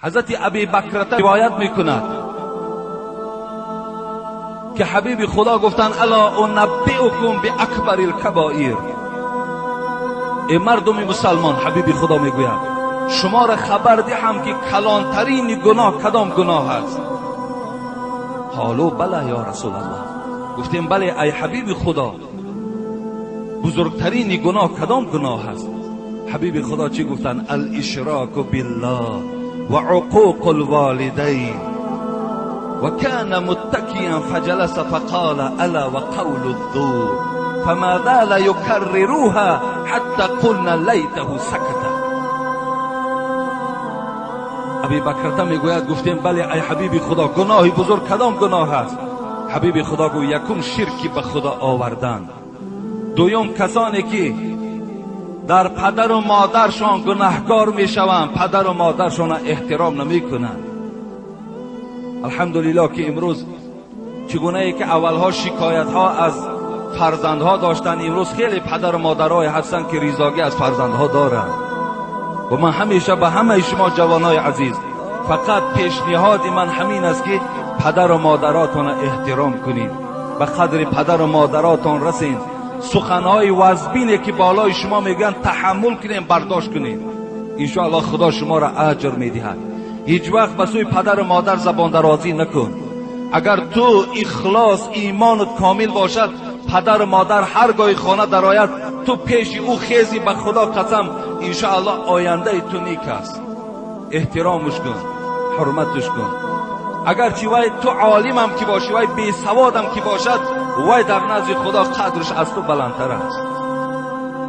Ҳазрати Аби Бакрата ривоят мекунад, ки ҳабиби Худо гуфтанд: ألا أنبئكم بأكبر الكبائر. Эй мардуми мусалмон, ҳабиби Худо мегӯяд, шуморо хабар диҳам, ки калонтарини гуноҳ кадом гуноҳ аст? قالوا بلى يا رسول الله. Гуфтем: бале, ай ҳабиби Худо, бузургтарини гуноҳ кадом гуноҳ аст? Ҳабиби Худо чӣ гуфтанд? الإشراك بالله وعقوق الوالدين. وكان متكئا فجلس فقال: ألا وقول الزور. فما زال يكررها حتى قلنا ليته سكت. Аби Бакрата мегӯяд, гуфтем: бале, ай ҳабиби Худо, гуноҳи бузург кадом гуноҳ аст? Ҳабиби Худо гӯ: якум, ширки ба Худо овардан, дуюм, касоне ки дар падару модаршон гунаҳкор мешаванд, падару модаршонро эҳтиром намекунанд. Алҳамдулиллоҳ, ки имрӯз чӣ гунае ки аввалҳо шикоятҳо аз фарзандҳо доштанд, имрӯз хеле падару модарҳое ҳастанд, ки ризогӣ аз фарзандҳо доранд. Ва ман ҳамеша ба ҳамаи шумо ҷавонои азиз фақат пешниҳоди ман ҳамин аст, ки падару модаротонро эҳтиром кунед, ба қадри падару модаротон расед, суханҳои вазбине ки болои шумо мегӯянд, таҳаммул кунем, бардошт кунем. Иншоаллоҳ, Худо шуморо аҷр медиҳад. Ҳеҷ вақт ба сӯи падару модар забондарозӣ накун. Агар ту ихлос, имонат комил бошад, падару модар ҳар гоҳи хона дарояд, ту пеши ӯ хези, ба Худо қасам, иншоаллоҳ, ояндаи ту нек аст. Эҳтиромаш кун, ҳурматаш кун. Агарчи вай ту олимам ки бошӣ, вай бесаводам ки бошад, вай дар назди Худо қадраш аз ту баландтар аст.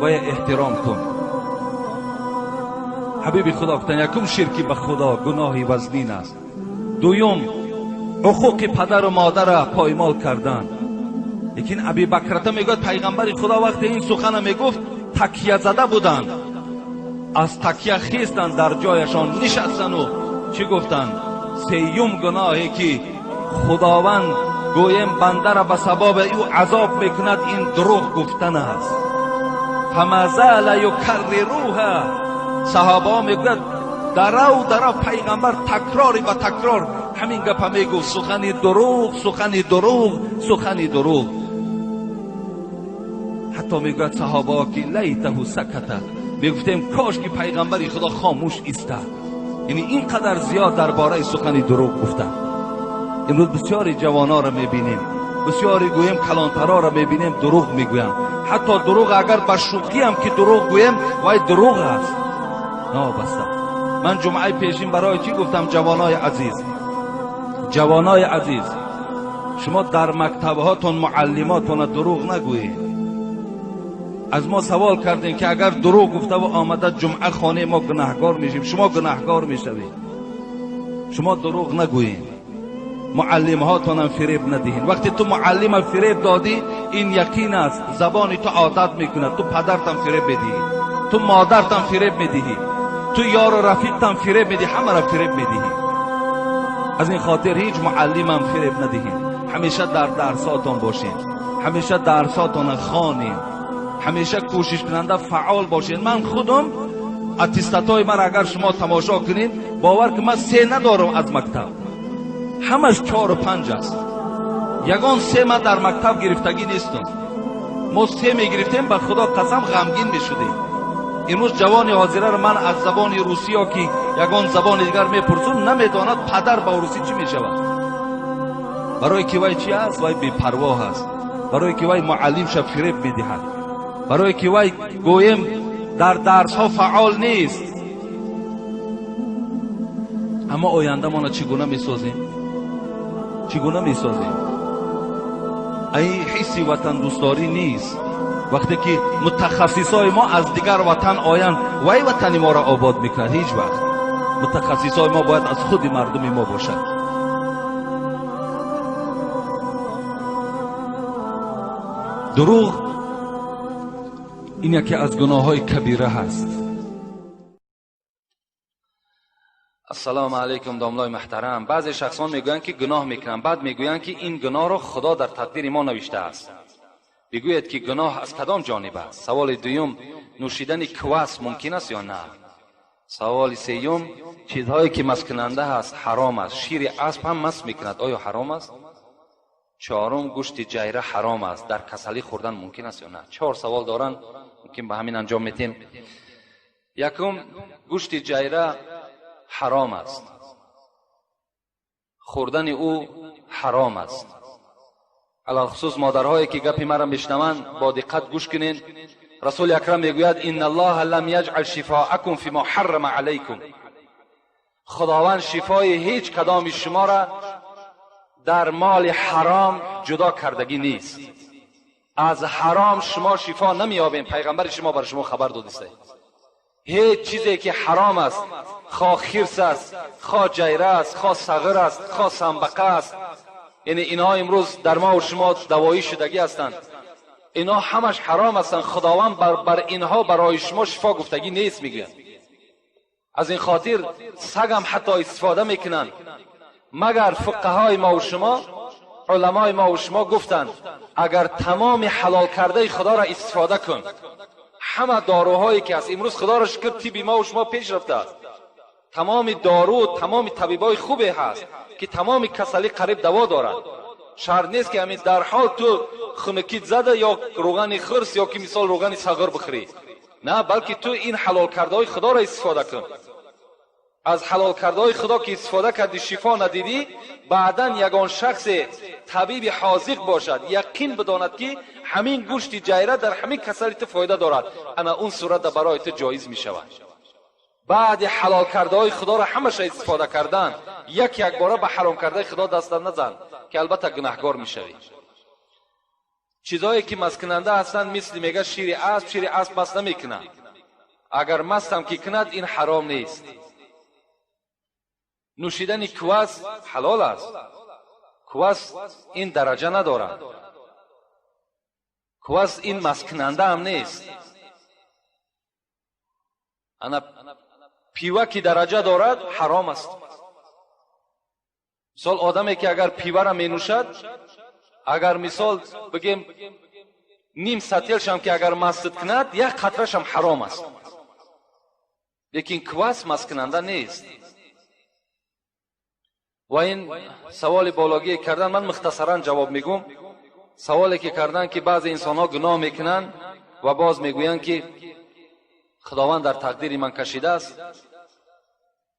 Вай эҳтиром кун. Ҳабиби Худо гуфтанд: якум, ширки ба Худо гуноҳи вазнин аст, дуюм, ҳуқуқи падару модарра поймол кардан. Лекин Аби Бакрата мегӯяд, пайғамбари Худо вақте ин сухана мегуфт, такя зада буданд, аз такя хестанд, дар ҷояшон нишастану чӣ гуфтанд? Сеюм гуноҳе ки Худованд, гӯем, бандара ба сабаби ӯ азоб мекунад, ин дурӯғ гуфтан аст. فما زال يكررها. Саҳобаҳо мегӯяд, дарав дарав пайғамбар такрори ба такрор ҳамин гапа мегуфт: сухани дурӯғ, сухани дурӯғ, сухани дурӯғ. Ҳатто мегӯяд саҳобаҳо, ки ليته سكت, мегуфтем, кош ки пайғамбари Худо хомӯш истад. Яъне ин қадар зиёд дар бораи сухани дурӯғ гуфтанд. Имрӯз бисёри ҷавонҳоро мебинем, бисёри, гӯем, калонтарҳоро мебинем, дурӯғ мегӯянд. Ҳатто дурӯғ агар ба шӯхиам ки дурӯғ гӯем, вай дурӯғ аст. Нобаста ман ҷумъаи пешин барои чӣ гуфтам: ҷавонои азиз, ҷавонои азиз, шумо дар мактабҳотон муаллимотона дурӯғ нагӯед. Аз мо савол кардем, ки агар дурӯғ гуфтаву омада ҷумъа хонаи мо, гунаҳгор мешем, шумо гунаҳгор мешавед. Шумо дурӯғ нагӯед, муаллимҳотонам фиреб надиҳед. Вақте ту муаллима фиреб додӣ, ин яқин аст, забони ту одат мекунад, ту падартам фиреб медиҳӣ, ту модартам фиреб медиҳӣ, ту ёру рафиқтам фиреб медиҳӣ, ҳамаро фиреб медиҳӣ. Аз ин хотир ҳеҷ муаллимам фиреб надиҳед. Ҳамеша дар дарсотон бошед, ҳамеша дарсотона хонед, ҳамеша кӯшишкунанда, фаъол бошед. Ман худам аттестатҳои ман агар шумо тамошо кунед, бовар ки ман се надорам аз мактаб, ҳамаш чору панҷ аст. Ягон се ман дар мактаб гирифтагӣ нестам. Мо се мегирифтем, ба Худо қасам, ғамгин мешудем. Имрӯз ҷавони ҳозираро ман аз забони русӣ ё ки ягон забони дигар мепурсум, намедонад падар ба русӣ чӣ мешавад. Барое ки вай чи аст? Вай бепарвоҳ аст. Барое ки вай муаллимша фиреб медиҳад, барое ки вай, гӯем, дар дарсҳо фаъол нест. Аммо ояндамона чӣ гуна месозем? Чӣ гуна месозем? Ай ҳисси ватандӯстдорӣ нест. Вақте ки мутахассисҳои мо аз дигар ватан оянд, вай ватани моро обод мекунад? Ҳеҷ вақт. Мутахассисҳои мо бояд аз худи мардуми мо бошад. Дурӯғ ин яке аз гуноҳҳои кабира ҳаст. Ассалому алайкум, домлои муҳтарам. Баъзе шахсон мегӯянд, ки гуноҳ мекунанд, баъд мегӯянд, ки ин гуноҳро Худо дар тақдири мо навиштааст. Бигӯед, ки гуноҳ аз кадом ҷониб аст? Саволи дуюм: нӯшидани квас мумкин аст ё на? Саволи сеюм: чизҳое ки масткунанда ҳаст ҳаром аст. Шири асп ҳам маст мекунад, оё ҳаром аст? Чорум: гӯшти ҷайра ҳаром аст, дар касалӣ хӯрдан мумкин аст ё на? Чор савол доранд, мумкин ба ҳамин анҷом метем. Якум: гӯшти ҷайра ҳаром аст, хӯрдани ӯ ҳаром аст. Алалхусус модарҳое ки гапи маро мешнаванд, бо диққат гӯш кунед. Расули акрам мегӯяд: инна аллоҳа лам яҷъал шифоакум фима ҳаррама алайкум. Худованд шифои ҳеҷ кадоми шуморо дар моли ҳаром ҷудо кардагӣ нест. Аз ҳаром шумо шифо намеёбем. Пайғамбари шумо бар шумо хабар додиста. Ҳеҷ чизе ки ҳаром аст, хо хирс аст, хо ҷайра аст, хо сағир аст, хо самбақа аст, яъне инҳо имрӯз дар мо шумо давоӣ шудагӣ ҳастанд, инҳо ҳамаш ҳаром ҳастанд. Худованд бар инҳо барои шумо шифо гуфтагӣ нест, мегӯяд. Аз ин хотир сагам ҳатто истифода мекунанд. Магар фуқаҳои мо шумо, уламои мо шумо гуфтанд, агар тамоми ҳалол кардаи худоро истифода кун, ҳама доруҳое ки аст имрӯз, худоро шукр, тибби мо шумо пеш рафтааст, тамоми дору, тамоми табибои хубе ҳаст ки тамоми касалӣ қариб даво дорад. Шарт нест ки ҳамин дар ҳол ту хунукит зада ё рӯғани хирс ё ки мисол рӯғани сағир бихӯрӣ, на, балки ту ин ҳалол кардаҳои худоро истифода кун. Аз ҳалол кардаҳои худо ки истифода кардӣ, шифо надидӣ, баъдан ягон шахсе табиби ҳозиқ бошад, яқин бидонад ки ҳамин гӯшти ҷайра дар ҳамин касали ту фоида дорад, ана он сурата барои ту ҷоиз мешавад. Баъди ҳалол кардаҳои худоро ҳамаша истифода кардан, як як бора ба ҳаром кардаи худо даст назан, ки албатта гунаҳгор мешавӣ. Чизҳое ки масткунанда ҳастанд, мисли мега шири асп, шири асп маст намекунад. Агар мастам ки кунад, ин ҳаром нест. Нӯшидани квас ҳалол аст. Квас ин дараҷа надорад. Квас ин масткунанда ҳам нест. Ана пива ки дараҷа дорад, ҳаром аст. Мисол одаме ки агар пивара менӯшад, агар мисол бигем ним сателшам ки агар мастид кунад, як қатрашам ҳаром аст. Лекин квас масткунанда нест. Ва ин саволи бологие кардан, ман мухтасаран ҷавоб мегӯм. Саволе ки кардан ки баъзе инсонҳо гуноҳ мекунанд ва боз мегӯянд ки худованд дар тақдири ман кашидааст.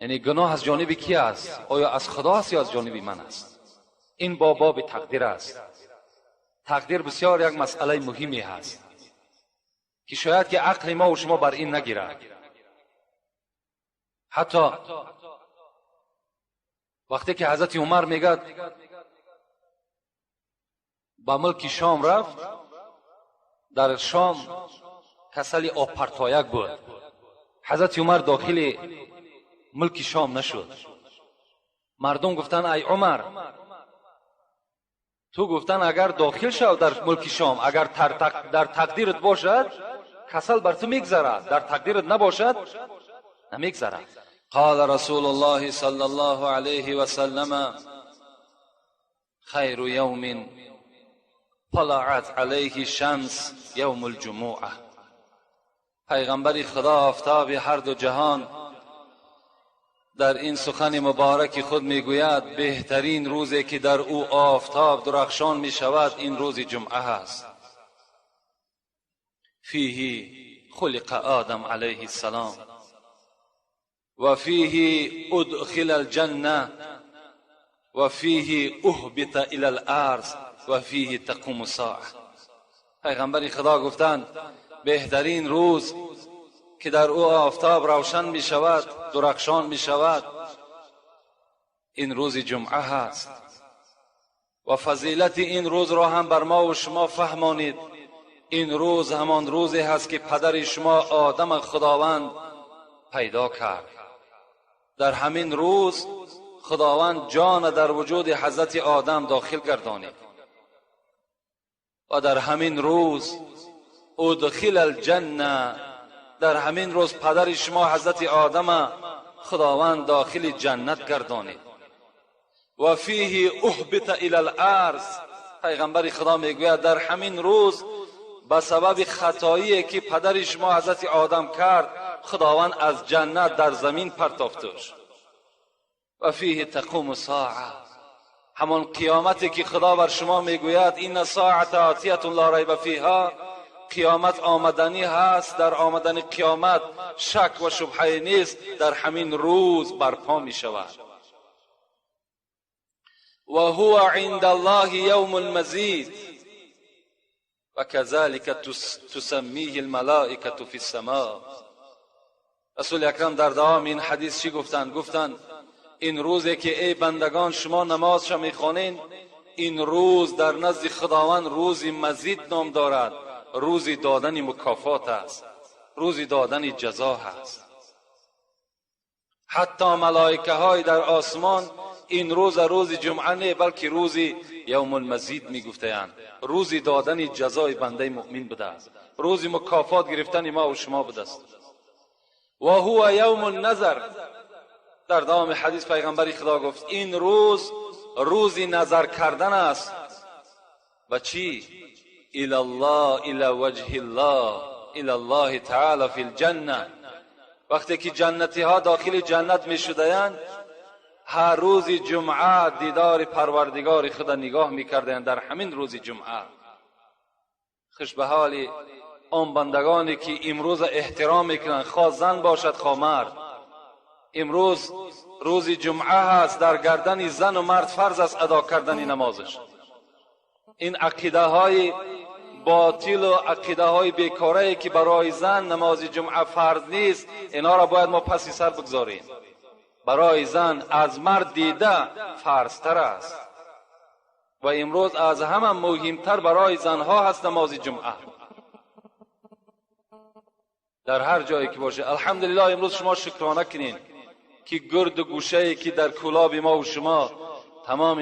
Яъне гуноҳ аз ҷониби ки аст? Оё аз худо аст ё аз ҷониби ман аст? Ин бо боби тақдир аст. Тақдир бисёр як масъалаи муҳиме ҳаст ки шояд ки ақли мо шумо бар ин нагирад. Ҳатто вақте ки ҳазрати Умар мегӯяд ба мулки Шом рафт, дар Шом касали обпартояк буд. Ҳазрати Умар дохили мулки Шом нашуд. Мардум гуфтанд: ай Умар, ту гуфтанд агар дохил шав дар мулки Шом, агар дар тақдират бошад, касал бар ту мегзарад, дар тақдират набошад, намегзарад. قال رسول الله صلى الله عليه وسلم: خير يوم طلعت عليه الشمس يوم الجمعة. پیغمبر خدا آفتاب هر دو جهان در این سخن مبارک خود میگوید بهترین روزی که در او آفتاب درخشان میشود این روز جمعه است. فیه خلق آدم علیه السلام و فیه ادخل الجنه و فیه اهبط الی الارض و فیه تقوم الساعه. پیغمبر خدا گفتند بهترین روز که در او آفتاب روشن می شود، درخشان می شود، این روز جمعه هست. و فضیلت این روز را هم بر ما و شما فهمانید. این روز همان روزی هست که پدر شما آدم خداوند پیدا کرد. در همین روز خداوند جان در وجود حضرت آدم داخل گردانید و در همین روز ادخل الجنه، در همین روز پدر شما حضرت آدم خداوند داخل جنت گردانید. و فیه اهبط الی الارض، پیغمبر خدا میگوید در همین روز به سبب خطایی که پدر شما حضرت آدم کرد، خداوند از جنت در زمین پرتافتش. و فیه تقوم ساعه، همان قیامتی که خدا بر شما میگوید این ساعت آتیه لا ریب فیها، قیامت آمدنی هست، در آمدن قیامت شک و شبهه نیست، در همین روز برپا می شود. و هو عند الله یوم المزید و كذلك تسمیه الملائکه فی السماء. رسول اکرم در دوام این حدیث چی گفتند؟ گفتند این روزی که ای بندگان شما نمازش میخوانین، این روز در نزد خداوند روز مزید نام دارد، روزی دادن مکافات است، روزی دادن جزا هست. حتی ملائکه های در آسمان این روز روز جمعه نه، بلکه روزی یوم المزید میگفتند، روزی دادن جزای بنده مؤمن بوده است، روزی مکافات گرفتن ما و شما بوده است. و هو یوم النظر، در دوام حدیث پیغمبر خدا گفت این روز روزی نظر کردن است. و چی؟ الى الله، الى وجه الله، الى الله تعالی فی الجنه. وقتی که جنتی ها داخل جنت می شدند، هر روز جمعه دیدار پروردگار خدا نگاه می کردند. در همین روز جمعه خوش به حال آن بندگانی که امروز احترام میکنند، خواه زن باشد خواه مرد. امروز روز جمعه هست، در گردن زن و مرد فرض است ادا کردن نمازش. این عقیده های باطل و عقیده های بیکاره که برای زن نماز جمعه فرض نیست، اینا را باید ما پسی سر بگذاریم. برای زن از مرد دیده فرض تر است و امروز از همه مهمتر برای زنها هست نماز جمعه در هر جایی که باشه. الحمدلله امروز شما شکرانه کنین که گرد و گوشه که در کولاب ما و شما تمام